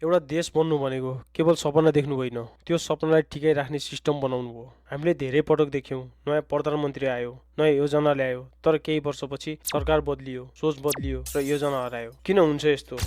एउटा देश बन्नु भनेको केवल सपना देख्नु होइन, त्यो सपनालाई ठिकै राख्ने सिस्टम बनाउनु हो। हामीले धेरै पटक देख्यौँ, नयाँ प्रधानमन्त्री आयो, नयाँ योजना ल्यायो, तर केही वर्षपछि सरकार बदलियो, सोच बदलियो र योजना हरायो। किन हुन्छ यस्तो?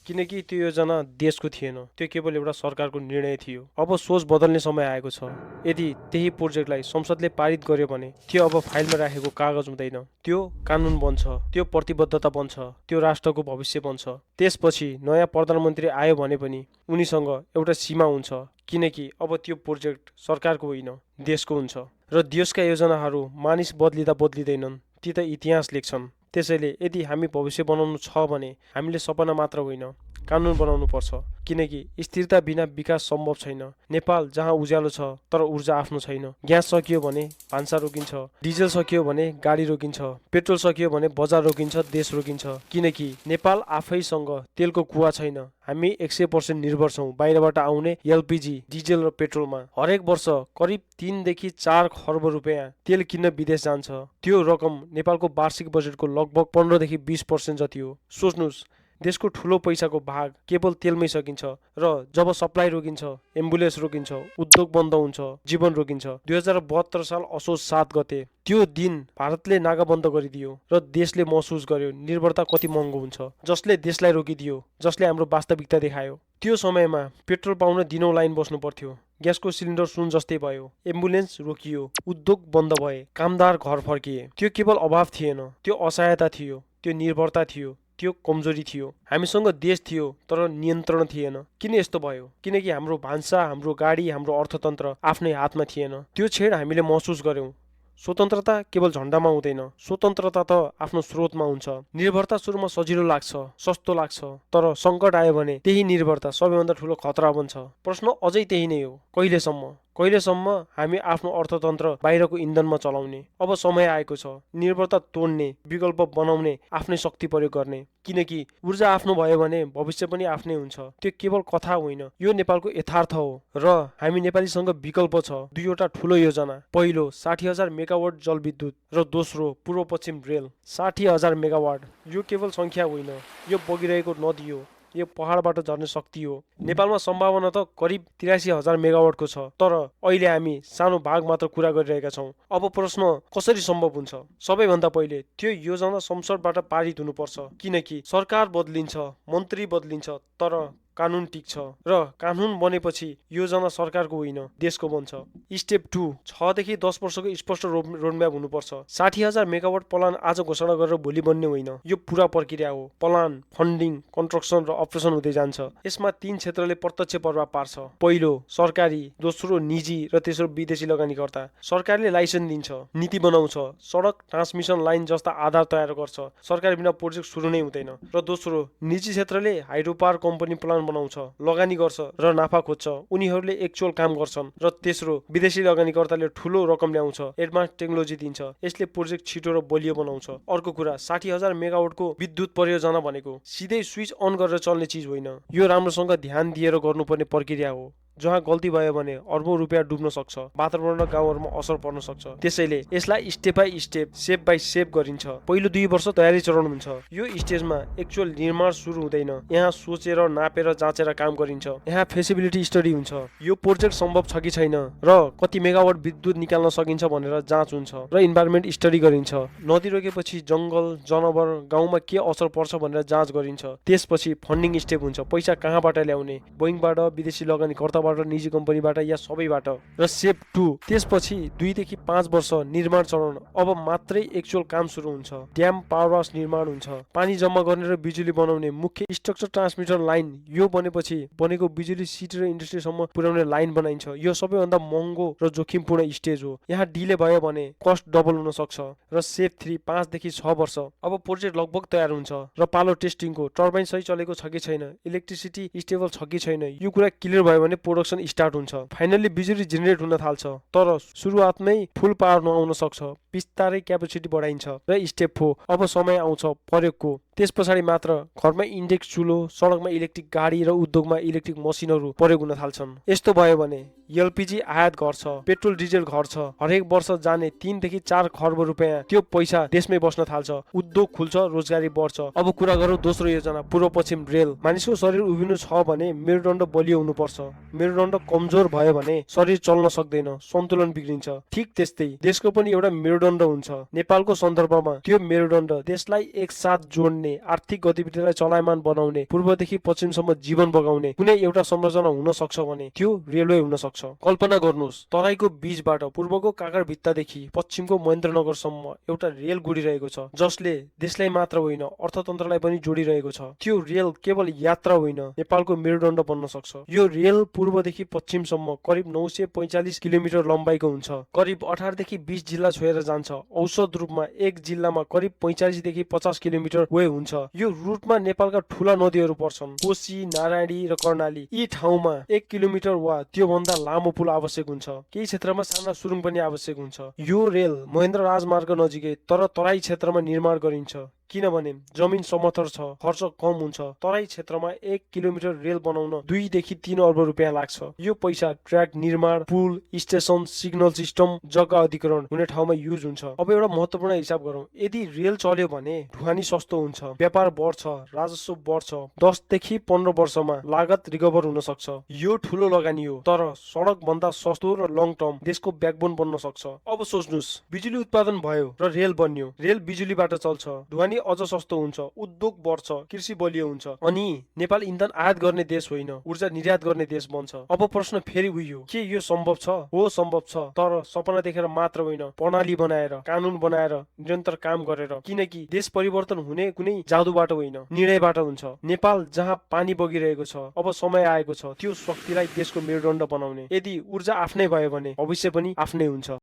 किनकि त्यो योजना देशको थिएन, त्यो केवल एउटा सरकारको निर्णय थियो। अब सोच बदल्ने समय आएको छ। यदि त्यही प्रोजेक्टलाई संसदले पारित गर्यो भने त्यो अब फाइलमा राखेको कागज हुँदैन, त्यो कानुन बन्छ, त्यो प्रतिबद्धता बन्छ, त्यो राष्ट्रको भविष्य बन्छ। त्यसपछि नयाँ प्रधानमन्त्री आयो भने पनि उनीसँग एउटा सीमा हुन्छ, किनकि अब त्यो प्रोजेक्ट सरकारको होइन, देशको हुन्छ। र देशका योजनाहरू मानिस बदलिँदा बदलिँदैनन्, ती त इतिहास लेख्छन्। त्यसैले यदि हामी भविष्य बनाउनु छ भने हामीले सपना मात्र होइन, कानुन बनाउनु पर्छ, किनकि स्थिरता बिना विकास सम्भव छैन। नेपाल जहाँ उज्यालो छ तर ऊर्जा आफ्नो छैन, ग्यास सकियो भने भान्सा रोकिन्छ, डिजल सकियो भने गाडी रोकिन्छ, पेट्रोल सकियो भने बजार रोकिन्छ, देश रोकिन्छ। किनकि नेपाल आफैसँग तेलको कुवा छैन। हामी 100% निर्भर छौँ बाहिरबाट आउने एलपिजी, डिजल र पेट्रोलमा। हरेक वर्ष करिब 3 देखि 4 खर्ब रुपियाँ तेल किन्न विदेश जान्छ। त्यो रकम नेपालको वार्षिक बजेटको लगभग 15 देखि 20% जति हो। सोच्नुहोस्, देशको ठुलो पैसाको भाग केवल तेलमै सकिन्छ, र जब सप्लाई रोकिन्छ, एम्बुलेन्स रोकिन्छ, उद्योग बन्द हुन्छ, जीवन रोकिन्छ। 2072 साल असोज 7 गते त्यो दिन भारतले नागा बन्द गरिदियो र देशले महसुस गर्यो निर्भरता कति महँगो हुन्छ। जसले देशलाई रोकिदियो, जसले हाम्रो वास्तविकता देखायो। त्यो समयमा पेट्रोल पाउन दिनौँ लाइन बस्नु पर्थ्यो, ग्यासको सिलिन्डर सुन जस्तै भयो, एम्बुलेन्स रोकियो, उद्योग बन्द भए, कामदार घर फर्किए। त्यो केवल अभाव थिएन, त्यो असहायता थियो, त्यो निर्भरता थियो, त्यो कमजोरी थियो। हामीसँग देश थियो तर नियन्त्रण थिएन। किन यस्तो भयो? किनकि हाम्रो भान्सा, हाम्रो गाडी, हाम्रो अर्थतन्त्र आफ्नै हातमा थिएन। त्यो क्षण हामीले महसुस गर्यौँ, स्वतन्त्रता केवल झन्डामा हुँदैन, स्वतन्त्रता त आफ्नो स्रोतमा हुन्छ। निर्भरता सुरुमा सजिलो लाग्छ, सस्तो लाग्छ, तर सङ्कट आयो भने त्यही निर्भरता सबैभन्दा ठुलो खतरा बन्छ। प्रश्न अझै त्यही नै हो, कहिलेसम्म? कहिलेसम्म हामी आफ्नो अर्थतन्त्र बाहिरको इन्धनमा चलाउने? अब समय आएको छ निर्भरता तोड्ने, विकल्प बनाउने, आफ्नै शक्ति प्रयोग गर्ने। किनकि ऊर्जा आफ्नो भयो भने भविष्य पनि आफ्नै हुन्छ। त्यो केवल कथा होइन, यो नेपालको यथार्थ हो। र हामी नेपालीसँग विकल्प छ, दुईवटा ठुलो योजना। पहिलो 60,000 मेगावाट जलविद्युत र दोस्रो पूर्व पश्चिम रेल। 60,000 मेगावाट यो केवल सङ्ख्या होइन, यो बगिरहेको नदी हो, यो पहाडबाट झर्ने शक्ति हो। नेपालमा सम्भावना त करिब 83,000 मेगावाटको छ, तर अहिले हामी सानो भाग मात्र कुरा गरिरहेका छौँ। अब प्रश्न कसरी सम्भव हुन्छ? सबैभन्दा पहिले त्यो योजना संसदबाट पारित हुनुपर्छ, किनकि सरकार बदलिन्छ, मन्त्री बदलिन्छ, तर कानुन टिक्छ। र कानुन बनेपछि योजना सरकारको होइन, देशको बन्छ। स्टेप 2, 6 देखि 10 वर्षको स्पष्ट रोडम्याप हुनुपर्छ। 60,000 मेगावाट प्लान आज घोषणा गरेर भोलि बन्ने होइन, यो पुरा प्रक्रिया हो। प्लान, फन्डिङ, कन्स्ट्रक्सन र अपरेसन हुँदै जान्छ। यसमा 3 क्षेत्रले प्रत्यक्ष प्रभाव पार्छ। पहिलो सरकारी, दोस्रो निजी र तेस्रो विदेशी लगानीकर्ता। सरकारले लाइसेन्स दिन्छ, नीति बनाउँछ, सडक, ट्रान्समिसन लाइन जस्ता आधार तयार गर्छ। सरकार बिना प्रोजेक्ट सुरु नै हुँदैन। र दोस्रो निजी क्षेत्रले हाइड्रो पावर कम्पनी प्लान बनाउँछ, लगानी गर्छ र नाफा खोज्छ। उनीहरूले एक्चुअल काम गर्छन्। र तेस्रो विदेशी लगानीकर्ताले ठुलो रकम ल्याउँछ, एडभान्स टेक्नोलोजी दिन्छ। यसले प्रोजेक्ट छिटो र बलियो बनाउँछ। अर्को कुरा, 60,000 मेगावाटको विद्युत परियोजना भनेको सिधै स्विच अन गरेर चल्ने चिज होइन। यो राम्रोसँग ध्यान दिएर गर्नुपर्ने प्रक्रिया हो। जहाँ गल्ती भयो भने अर्बौं रुपियाँ डुब्न सक्छ, वातावरण र गाउँहरूमा असर पर्न सक्छ। त्यसैले यसलाई step by step, step by step गरिन्छ। पहिलो 2 वर्ष तयारी चरण हुन्छ। यो स्टेजमा एक्चुअल निर्माण सुरु हुँदैन। यहाँ सोचेर, नापेर, जाँचेर काम गरिन्छ। यहाँ फेसिबिलिटी स्टडी हुन्छ, यो प्रोजेक्ट सम्भव छ कि छैन, र कति मेगावाट विद्युत निकाल्न सकिन्छ भनेर जाँच हुन्छ, र इन्भाइरोमेन्ट स्टडी गरिन्छ। नदी रोकेपछि जङ्गल, जनावर, गाउँमा के असर पर्छ भनेर जाँच गरिन्छ। त्यसपछि फन्डिङ स्टेप हुन्छ, पैसा कहाँबाट ल्याउने, बैंकबाट, विदेशी लगानीकर्ता, निजी कम्पनीबाट, या सबैबाट। र स्टेप 2, त्यसपछि 2 देखि 5 वर्ष निर्माण चरण। अब मात्रै एक्चुअल काम सुरु हुन्छ। ड्याम, पावर हाउस निर्माण हुन्छ, पानी जम्मा गर्ने र बिजुली बनाउने मुख्य स्ट्रक्चर ट्रान्समिटर लाइन। यो बनेपछि बनेको बिजुली सिटी र इन्डस्ट्रीसम्म पुर्याउने लाइन बनाइन्छ। यो सबैभन्दा महँगो र जोखिमपूर्ण स्टेज हो। यहाँ डिले भयो भने कस्ट डबल हुन सक्छ। र स्टेप 3, 5 देखि 6 वर्ष। अब प्रोजेक्ट लगभग तयार हुन्छ, र पालो टेस्टिङको, टर्बाइन सही चलेको छ कि छैन, इलेक्ट्रिसिटी स्टेबल छ कि छैन, यो कुरा क्लियर भयो भने प्रोडक्सन स्टार्ट हुन्छ, फाइनली बिजुली जेनेरेट हुन थाल्छ। तर सुरुवातमै फुल पावर नआउन सक्छ, बिस्तारै क्यापेसिटी बढाइन्छ र स्टेप 4 अब समय आउँछ प्रयोगको। त्यस पछाडि मात्र घरमा इन्डेक्स चुलो, सडकमा इलेक्ट्रिक गाडी र उद्योगमा इलेक्ट्रिक मसिनहरू प्रयोग हुन थाल्छन्। यस्तो भयो भने एलपीजी आयात घट्छ, पेट्रोल डिजेल घट्छ, हरेक वर्ष जाने 3 देखि 4 खर्ब रुपियाँ त्यो पैसा देशमै बस्न थाल्छ, उद्योग खुल्छ, रोजगारी बढ्छ। अब कुरा गरौँ दोस्रो योजना, पूर्व पश्चिम रेल। मानिसको शरीर उभिनु छ भने मेरुदण्ड बलियो हुनुपर्छ, मेरुदण्ड कमजोर भयो भने शरीर चल्न सक्दैन, सन्तुलन बिग्रिन्छ। ठीक त्यस्तै देशको पनि एउटा मेरुदण्ड हुन्छ। नेपालको सन्दर्भमा त्यो मेरुदण्ड देशलाई एकसाथ जोड्ने, आर्थिक गतिविधिलाई चलायमान बनाउने, पूर्वदेखि पश्चिमसम्म जीवन बगाउने कुनै एउटा संरचना हुन सक्छ भने त्यो रेलवे हुन सक्छ। कल्पना गर्नुहोस्, तराईको बीचबाट पूर्वको काकरभित्तादेखि पश्चिमको महेन्द्रनगरसम्म एउटा रेल गुडिरहेको छ, जसले देशलाई मात्र होइन अर्थतन्त्रलाई पनि जोडिरहेको छ। त्यो रेल केवल यात्रा होइन, नेपालको मेरुदण्ड बन्न सक्छ। यो रेल पूर्वदेखि पश्चिमसम्म करिब 945 किलोमिटर लम्बाइको हुन्छ, करिब 18 देखि 20 जिल्ला छोएर जान्छ। औसत रूपमा एक जिल्लामा करिब 45 देखि 50 किलोमिटर वे हुन्छ। यो रुटमा नेपालका ठूला नदीहरू पर्छन्, कोशी, नारायणी र कर्णाली। यी ठाउँमा 1 किलोमिटर वा त्यो भन्दा लामो पुल आवश्यक हुन्छ, केही क्षेत्रमा साना सुरुङ पनि आवश्यक हुन्छ। यो रेल महेन्द्र राजमार्ग नजिकै तर तराई क्षेत्रमा निर्माण गरिन्छ, किनभने जमिन समथर छ, खर्च कम हुन्छ। तराई क्षेत्रमा 1 किलोमिटर रेल बनाउन 2 देखि 3 अर्ब रुपियाँ लाग्छ। यो पैसा ट्र्याक निर्माण, पुल, स्टेसन, सिग्नल सिस्टम, जग्गा अधिग्रहण हुने ठाउँमा युज हुन्छ। अब एउटा महत्त्वपूर्ण हिसाब गरौँ, यदि रेल चल्यो भने ढुवानी सस्तो हुन्छ, व्यापार बढ्छ, राजस्व बढ्छ। 10 देखि 15 वर्षमा लागत रिकभर हुन सक्छ। यो ठूलो लगानी हो, तर सडक भन्दा सस्तो र लङ टर्म देशको ब्याकबोन बन्न सक्छ। अब सोच्नुस्, बिजुली उत्पादन भयो र रेल बन्यो, रेल बिजुलीबाट चल्छ, ढुवानी अझ सस्तो हुन्छ, उद्योग बढ्छ, कृषि बलियो हुन्छ, अनि नेपाल इन्धन आयात गर्ने देश होइन, ऊर्जा निर्यात गर्ने देश बन्छ। अब प्रश्न फेरि उही हो, के यो सम्भव छ? हो, सम्भव छ, तर सपना देखेर मात्र होइन, प्रणाली बनाएर, कानुन बनाएर, निरन्तर काम गरेर। किनकि देश परिवर्तन हुने कुनै जादुबाट होइन, निर्णयबाट हुन्छ। नेपाल जहाँ पानी बगिरहेको छ, अब समय आएको छ त्यो शक्तिलाई देशको मेरुदण्ड बनाउने। यदि ऊर्जा आफ्नै भयो भने भविष्य पनि आफ्नै हुन्छ।